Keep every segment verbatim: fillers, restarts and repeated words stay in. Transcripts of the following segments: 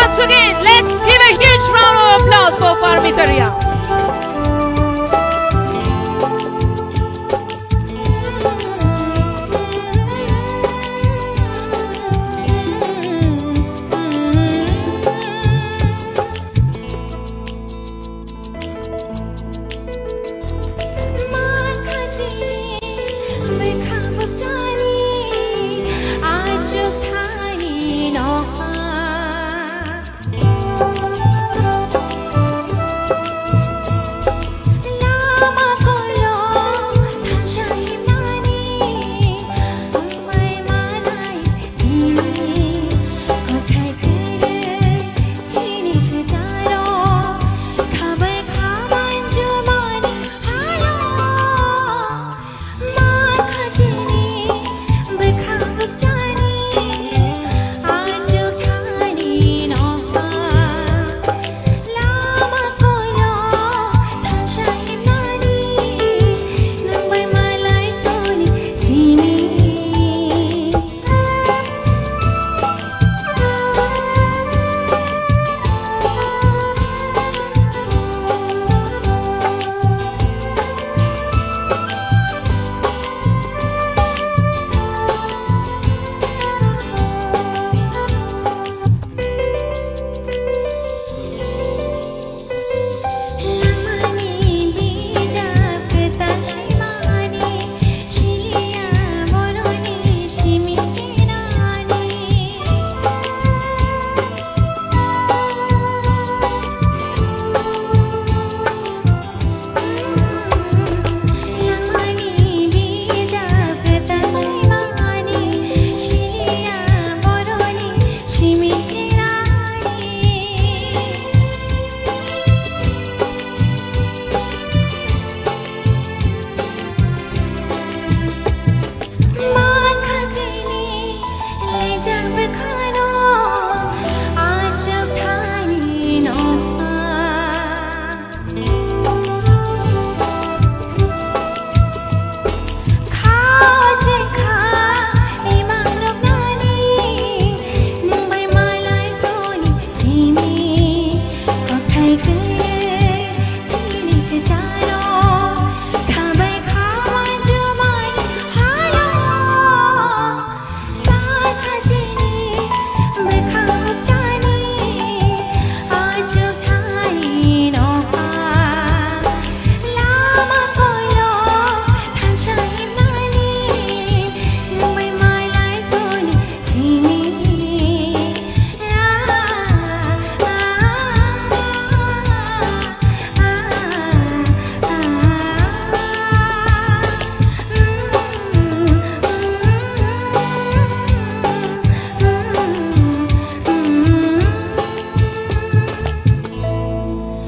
Once again, let's give a huge round of applause for Parmita Reang.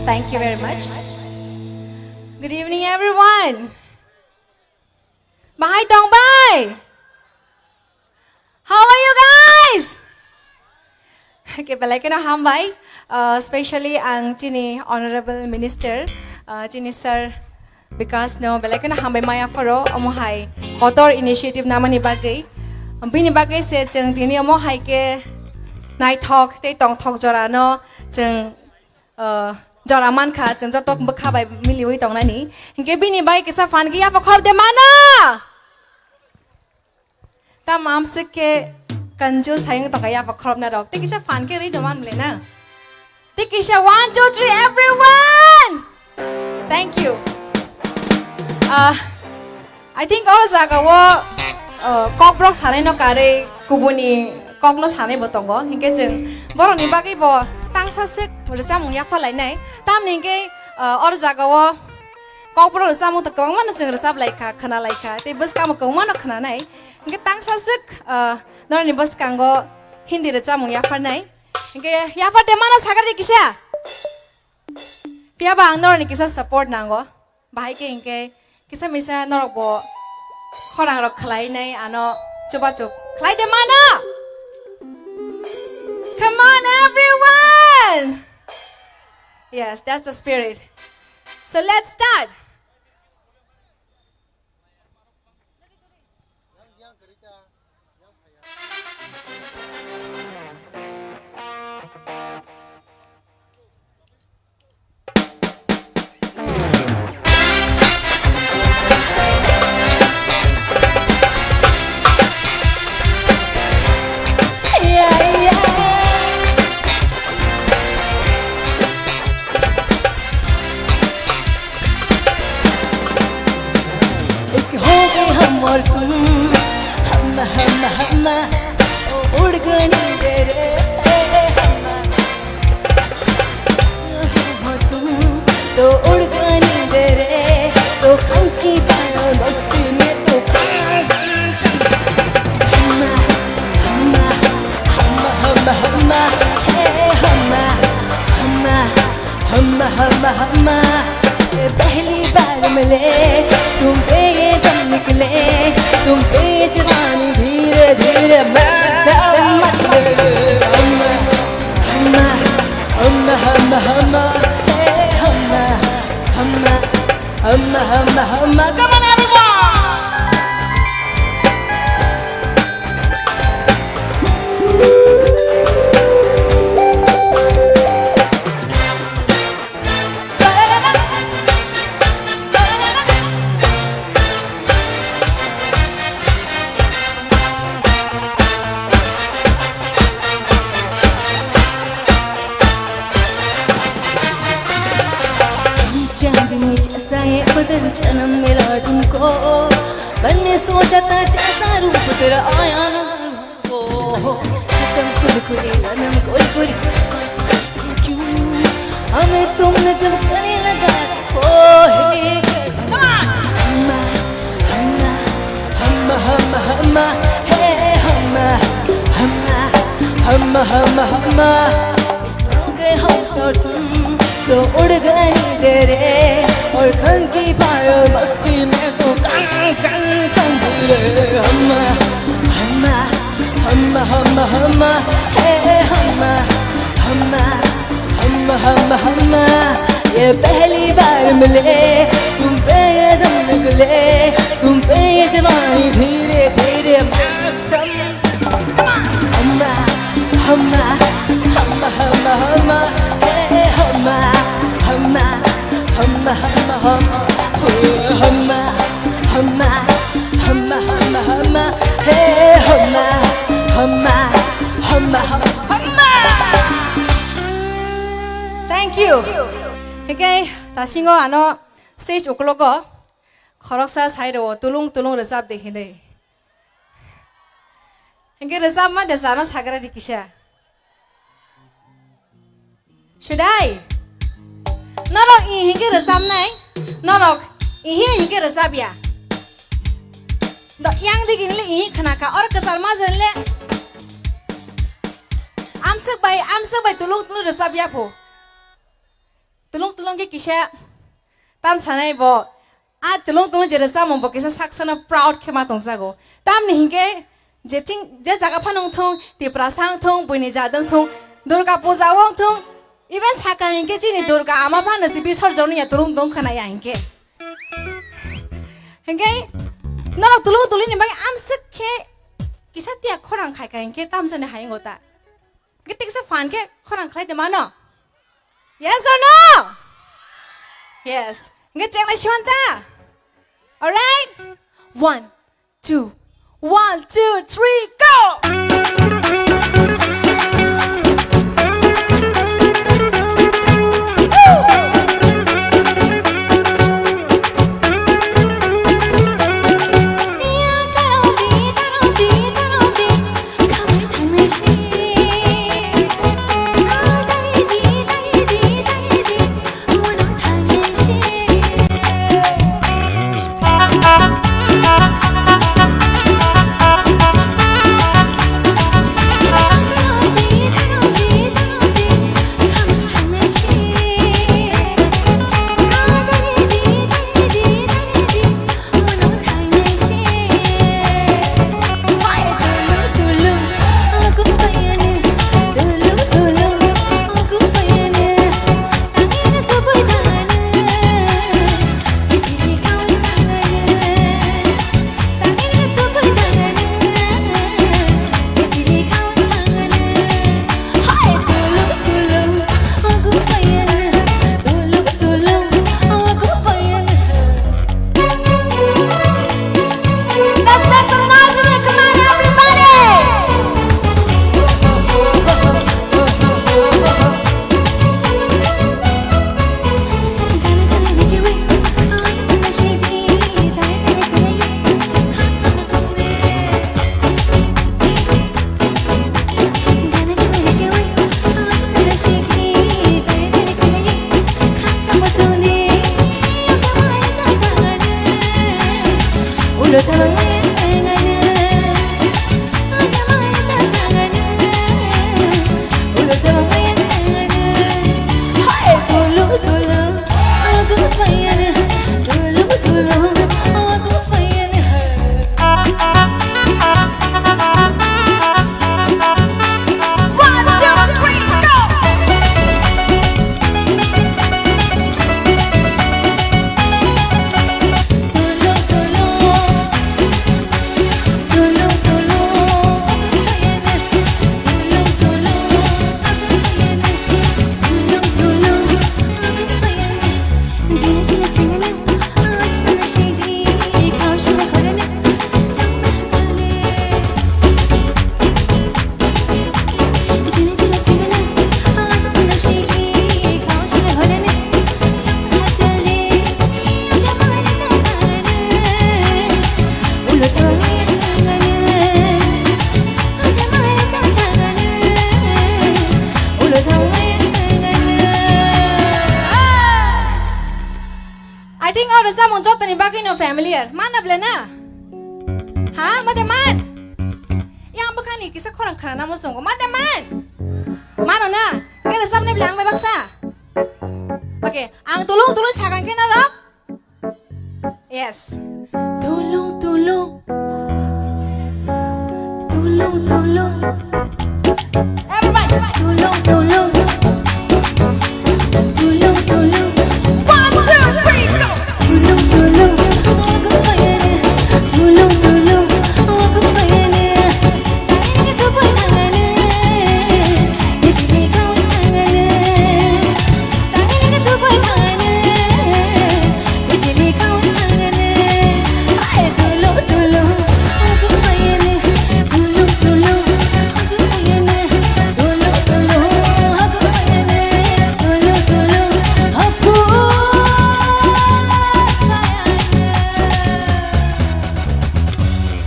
Thank you very much. Good evening, everyone. Bahai tong bai? How are you guys? Okay, belai kheno hambai. Uh, specially ang chini Honorable Minister, uh, chini Sir Bikash no belai kheno hambai maya pharo, omo hai kotor initiative namani bagwi. Bini bagwi se chwng tini omo hai khe naithok tei tongthok jora no chwng, uh, jora mankha, chwng joto bwkha bai miliwi tongnani. Hinkhe bini bai kisa phan khe yapha khorop de mano. Tamo amswk khe kanju sayung tongkha yapha khorop narok. Tei kisa phan khe rwi tongman bwle na. Tei kisa one, two, three, everyone! Thank you. Ah, I think oro jaga o, uh, kokborok sanai no karwi kubuni kok no sanai bo tongo. Hinkhe chwng borok ni bagwi bo tangsa swk rwchapmung yapha lainai. Tamni hinkhe, uh, oro jaga o kokborok rwchapmung to kwbangma no chwng rwchap laikha, khwna laikha. Tei bwskang bo kwbangma no khwnanai. Hinkhe tangsa swk, uh, norok ni bwskango Hindi rwchapmung yapharnai. Hinkhe yaphar de mano sakar di kisa. Phiya ba ang norok ni kisa support nango. Bahai khe hinkhe kisa misa norok bo khorang rok khlai nai ano chubachu khlai de mano. Come on, everyone. Yes, that's the spirit. So let's start. तो उड़ गई रे, तो उड़ गई रे, तो पंखी पायो मस्ती में तो हम्मा, हम्मा, हम्मा, हम्मा, हम्मा, हे हम्मा, हम्मा, हम्मा, हम्मा, हम्मा, ये पहली बार मिले, तुम पे ये दम निकले, तुम पे जवानी धीरे धीरे मत, मत ले। हम्मा, हम्मा, हम्मा, हम्मा, हम्मा, हे हम्मा, हम्मा, हम्मा, हम्मा, हम्मा, हम्मा। Come on, everyone! चांदनी जैसा ये बदन जन्म मिला तुमको, मन में सोचा था जैसा रूप तेरा आया ना। ओ, सनम कुरकुरे, सनम कुरकुरे। क्यों हमें तुमने जब गले लगा, ओ हे, हम्मा, हम्मा, हम्मा, हम्मा, हम्मा, हे हम्मा, हम्मा, हम्मा, हम्मा, हम्मा। गए हम और तुम तो उड़ गए रे, और खन की पायल मस्ती में तो कन, कन, कन रे। हम्मा, हम्मा, हम्मा, हम्मा, हम्मा, हे हम्मा, हम्मा, हम्मा, हम्मा, हम्मा। ये पहली बार मिले, तुम पे ये दम निकले, तुम पे ये जवानी धीरे धीरे मातम। हम्मा, हम्मा, हम्मा, हम्मा, हम्मा, हे हम्मा, हम्मा, हम्मा, हम्मा, हम्मा, हे हम्मा, हम्मा, हम्मा, हम्मा, हम्मा, हे हम्मा, हम्मा, हम्मा, हम्मा, हम्मा। Thank you. Hingke tasingo ano stage uklogo khoroksa sairo tulung tulung rwchap de hinwi. Hingke rwchapma de chano sagra di kisa. Sudai. Norok i hingke rwchapnai. Norok ihi hingke rwchapya. Do yang digi nile ihi khnaka or kwchar majra nile. Amswk bai, amswk bai tulung tulung rwchapya pho. Tulung tulung ke kisa tam sanai bo. A tulung tulung je rwchapmung bo kisa saksano proud khe ma tongjago. Tamni hinkhe je thing, je jaga phano wngthung, Tiprasa wngthung, buini jat wngthung, Durga puja o wngthung, even saka hinkhe chini Durga ama phano se bisorjon ya tulung tulung khwnaya hinkhe. Hinkhe norok tulung tulungni bagwi amswk khe kisa tiya khorang khaika hinkhe tamjani hayungo ta. Giti kisa fan khe khorang khlai de mano? Yes or no? Yes. Nge chenglai siwanta. Alright. One, two. One, two, three, go. Jotoni bagwi no familiar. Mana ble na? Ha? Mate man? Yang bwkhani kisa khorang khana namo songo. Mate man? Mano na? Kere sabne blang me baksa. Okay, ang tulung tulung sagang kena rok. Yes. Tulung tulung. Tulung tulung. Everybody. Tulung tulung. Tulung tulung. One, two, three, go. Tulung tulung. Tulung tulung.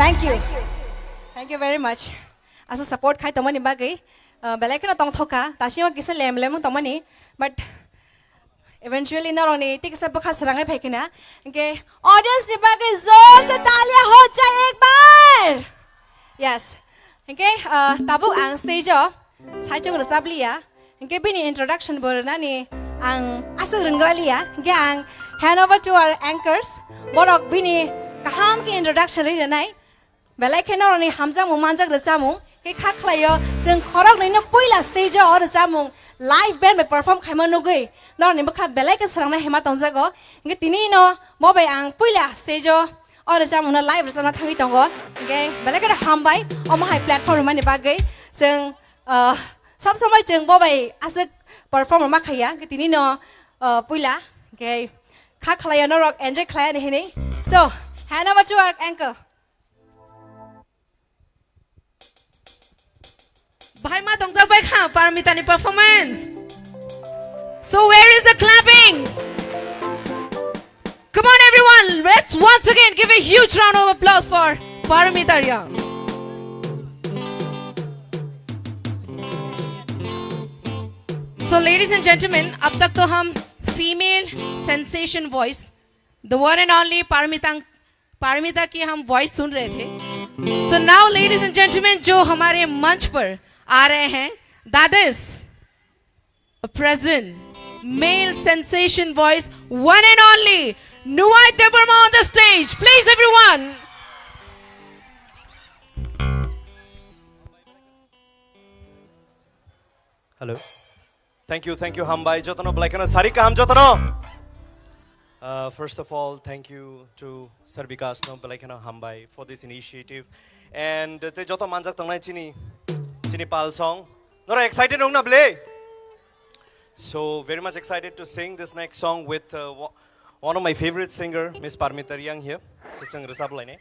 Thank you. Thank you very much. Asa support khai tongmani bagwi, uh, belai kheno tongthokha, tasingo kisa lem lem tongmani, but eventually norokni tiksa bwkha srangwi phai khina, hinkhe audience ni bagwi jor se talia ho jai ek bar. Yes, hinkhe, uh, tabuk ang stage o saichung rwchap liya, hinkhe bini introduction bo rwnani ang aswk rwngwra liya, hinkhe ang hand over to our anchors, borok bini kaham khe introduction rwi rwnai. Belai khe norokni hamjakmung manjak rwchapmung khe kha khlaio, chwng khoroknwino puila stage o rwchapmung live band bai perform khaima nugwi norokni bwkha belai khe srangnai hema tongjago. Hinkhe tini no bo bai ang puila stage o, o rwchapmungno live rwchapna thangwi tongo. Hinkhe belai kheno hambai omo hai platform rwmani bagwi. Chwng, ah, sob somoi chwng bo bai aswk perform rwma khaiya, hinkhe tini no, ah, puila hinkhe kha khlaio, norok enjoy khlaiya ni hinwi. So, hand over to our anchor. Bahai ma tongjak bai kha Parmitani performance. So where is the clappings? Come on everyone, let's once again give a huge round of applause for Parmita Reang. So ladies and gentlemen, अब तक तो हम female sensation voice, the one and only Parmita Paramita की हम वॉइस सुन रहे थे। So now ladies and gentlemen, जो हमारे मंच पर आ रहे हैं, that is a present male sensation voice, one and only Nuwai Debbarma on the stage, please everyone. Hello. Thank you, thank you, hambai jotono, belai kheno sari kaham jotono. Uh, first of all, thank you to Sir Vikas no, belai kheno hambai for this initiative. And, uh, tei joto manjak tongnai chini, chini pal song. Nora excited wng na ble? So very much excited to sing this next song with, uh, wo-, one of my favorite singer, Miss Parmita Reang here. So chwng rwchap lainai.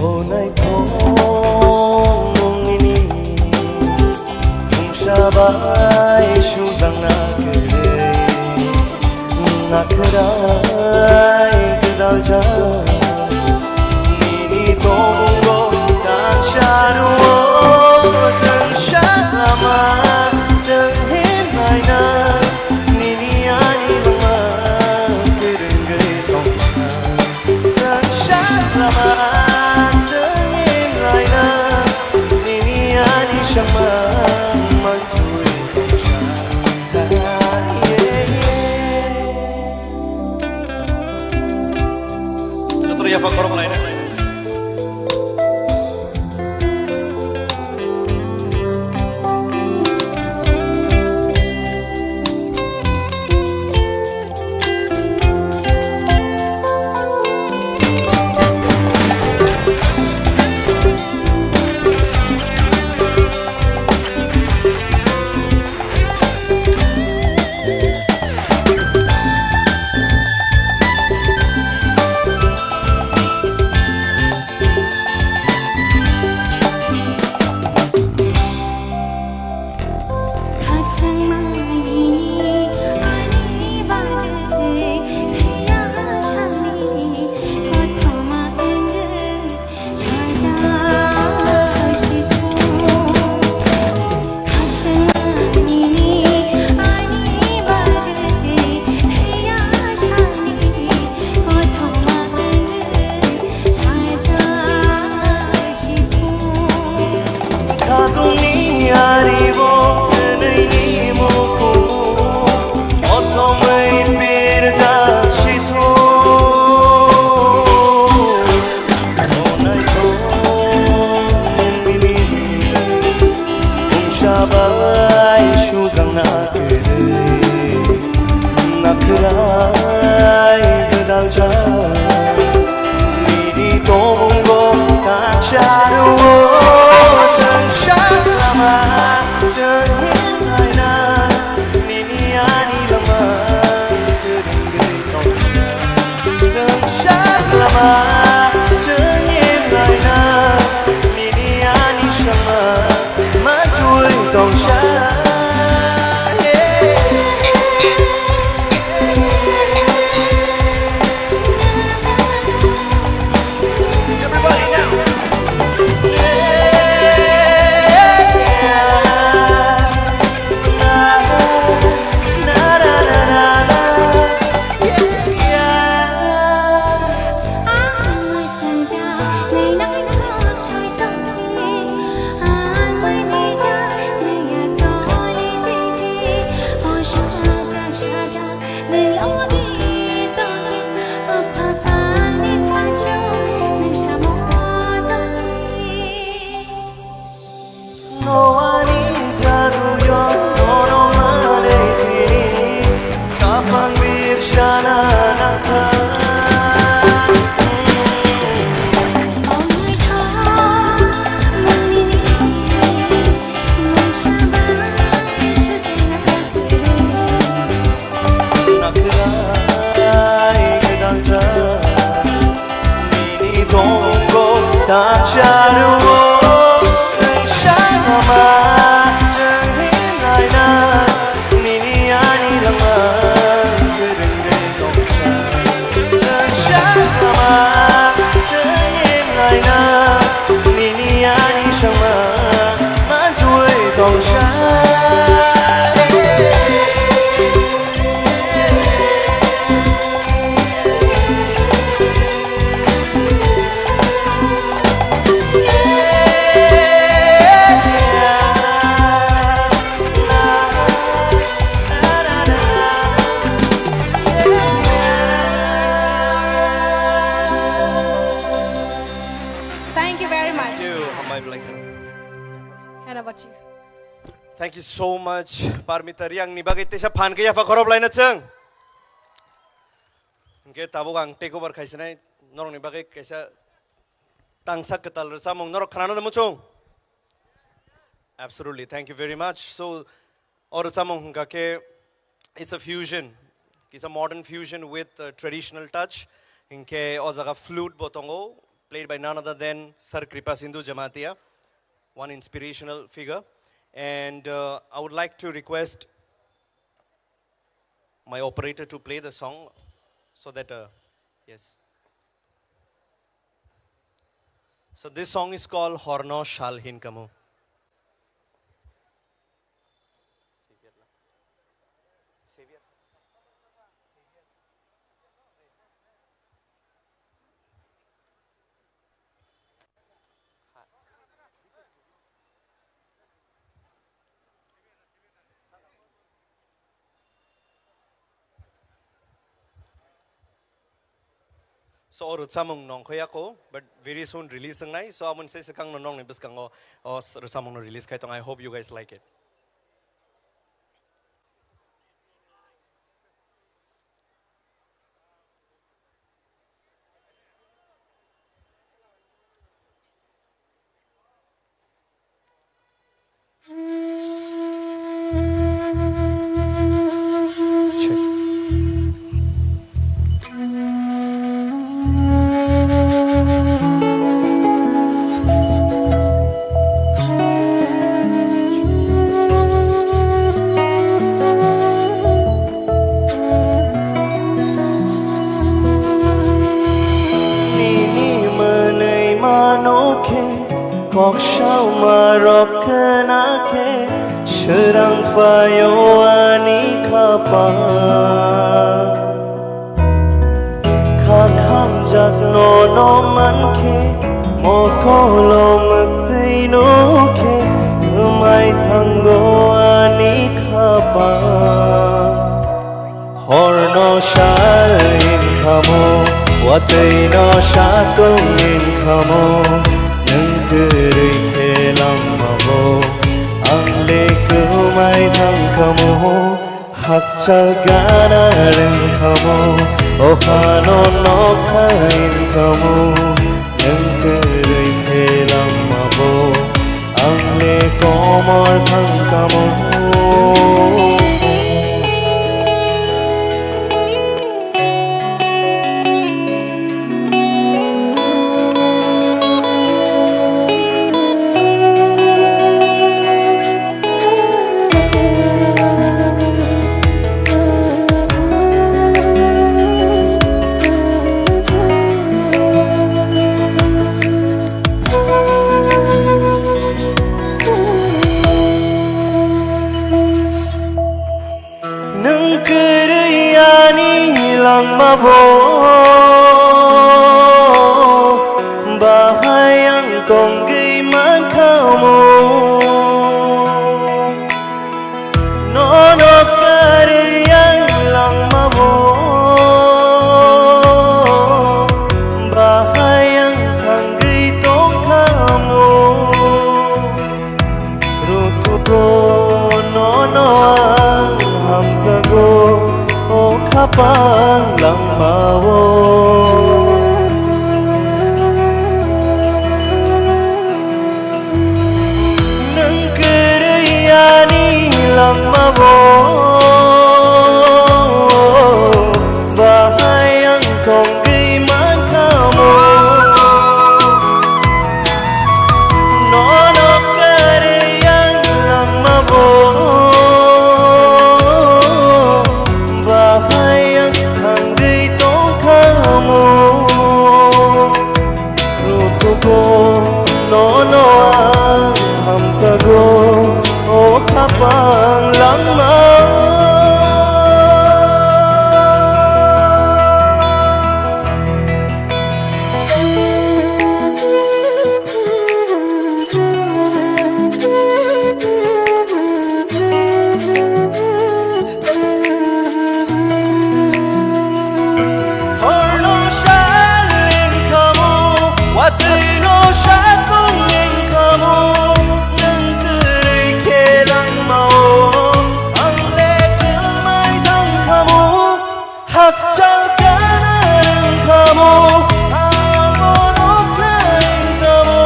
Honai thongmungni mungsa bai sujangna kwrwi, nakhrai gwdaljak nini tongmungo tangsa rwo twngsa ma chwng himnaina nini ani langma kwrwngwi tongsa. Khorok laina. Khadungni ari bo twnwi ni mukumu, otomwi birjak sithung. Onai thung nini mungsa bai sujak na kwrwi. Nakrai gwdal jak nini tongo, kangsa rwo chwng sak lama chwng hinlaina, nini ani lama kwrwngwi tongsa chwng sak lama chwng hinlaina, nini ani sama manjui tongsa. Everybody now. Noani jadu yo nono mane tini, kapang bir sana nangkha. Nakrai gwdal jak nini tongo, tak charwo wng sama chwng hinlaina, nini ani lama kwrwngwi tongsa. Wng sama chwng hinlaina, nini ani sama manjui tongsa. Thank you very much. Thank you, Hambai Blai. Hera bachi. Thank you so much, Parmita Riang ni bagwi teisa phan khe yapha khorop laina chwng. Hingke tabuk ang take over khaisinai, norokni bagwi kaisa tangsa kwtal rwchapmung norok khanana muchung? Absolutely, thank you very much. So, o rwchapmung hingka khe it's a fusion, it's a modern fusion with a traditional touch. Hingke o jaga flute bo tongo, played by none other than Sir Kripa Sindhu Jamatia, one inspirational figure. And, uh, I would like to request my operator to play the song so that, uh, yes. So this song is called Horno Shalhin Kamu. So, o rwchapmung nongkhoyako, but very soon release wngnai. So, aboni sai swkangno nongni bwskango o s-, rwchapmungno release khai tong. I hope you guys like it. Nini mwnwi mano khe kok sauma rok khna khe, swrang phaio ani khapang. Kha khamjak nono mankhe, mokolo mwktwi nukhe, wngmai thango ani khapang. Horno sal wngkhamo, watwino satung wngkhamo, nwng kwrwi khe langmao, ang le kwmai thangkhamo. Hakchal gana rwngkhamo, o phano nokha wngkhamo, nwng kwrwi khe langmao, ang le komor thangkhamo. Nwng kwrwi ani langmao, bahai ang tongwi mankha omo. Nono kwrwi ang langmao, bahai ang thangwi tongkha omo. Rutugo nono ang hamjago, o khapang langmao. Nwng kwrwi ani langmao, bahai ang tongwi mankha omo. Nono kwrwi ang langmao, bahai ang thangwi tongkha omo. Rutugo nono ang hamjago, o khapang langma. Horno sal wngkhamo, watwino satung wngkhamo, nwng kwrwi khe langmao, ang le kwmai thangkhamo. Hakchal gana wngkhamo, ang bono khlai wngkhamo,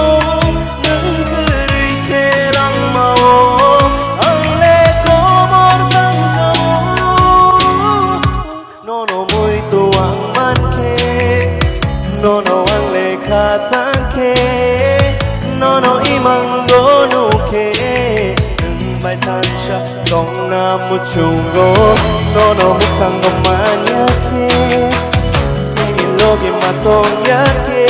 nwng kwrwi khe langmao, ang le komor thangkhamo. Nono muitu ang mankhe, nono ang lekha thangkhe, nono imango nukhe, nwng bai thansa tongna muchungo, nono mwkhango manya khe, nini logi ma tongya khe,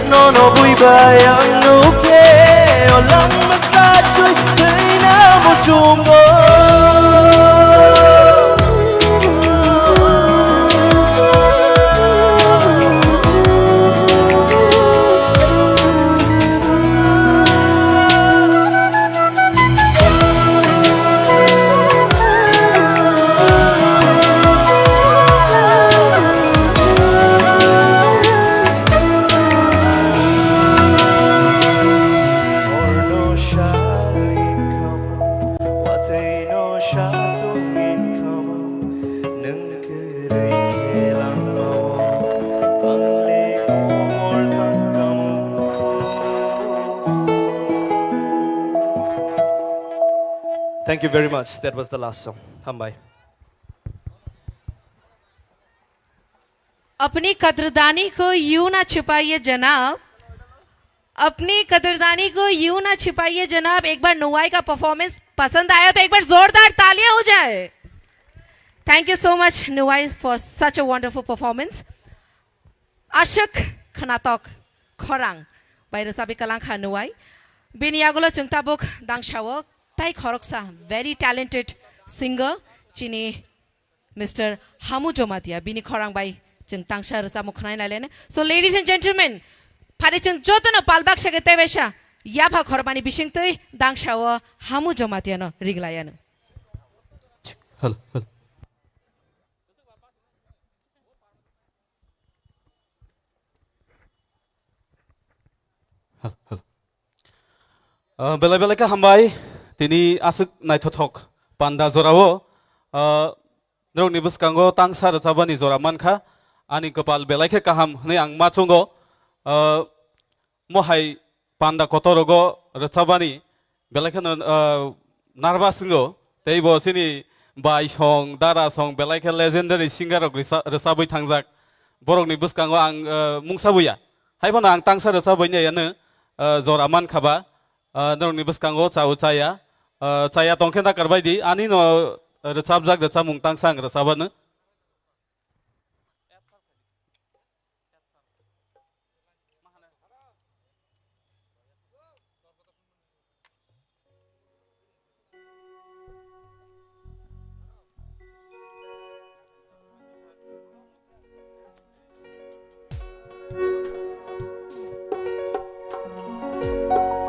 nono bui bai ang nukhe, o langma sachwi thwina muchungo. Satung wngkha nwng kwrwi khe langmao, ang le komor tangkamo. Thank you very much. That was the last song. Hambai. अपनी कदरदानी को यूं ना छिपाइए जनाब, अपनी कदरदानी को यूं ना छिपाइए जनाब, एक बार नुवाई का परफॉर्मेंस पसंद आया तो एक बार जोरदार तालियां हो जाए। Thank you so much, Nuwai, for such a wonderful performance. Ashok Khnatok Khorang bai rwchapwi kwlangkha Nuwai. Bini yagulo chwng tabuk dangsao tai khoroksa very talented singer chini Mister Hamu Jomatia, bini khorang bai chwng tangsa rwchapmung khwnai nai laina. So, ladies and gentlemen, phari chwng jotono palbak sake tebaisa yapha khormani bisingtwi dangsao Hamu Jomatia no ringlaiyano. Hello, hello. Hello, hello. Ah, belai belai khe hambai, tini aswk naithothok panda jorao, ah, norokni bwskango tangsa rwchapani jora mankha, ani kwpal belai khe kaham hwnwi ang ma chwngo. Ah, mohai panda kotorogo rwchapani belai kheno, ah, nervous wngo. Tei bo chini bai song, dara song belai khe legendary singer rok rwcha-, rwchapwi thangjak. Borokni bwskango ang, ah, mungsa buya. Hai phano ang tangsa rwchapwi nai ano, ah, jora mankha ba. Ah, norokni bwskango chao chaya. Ah, chaya tongkhe da karbai di. Ani no rwchapjak rwchapmung tangsa ang rwchapano.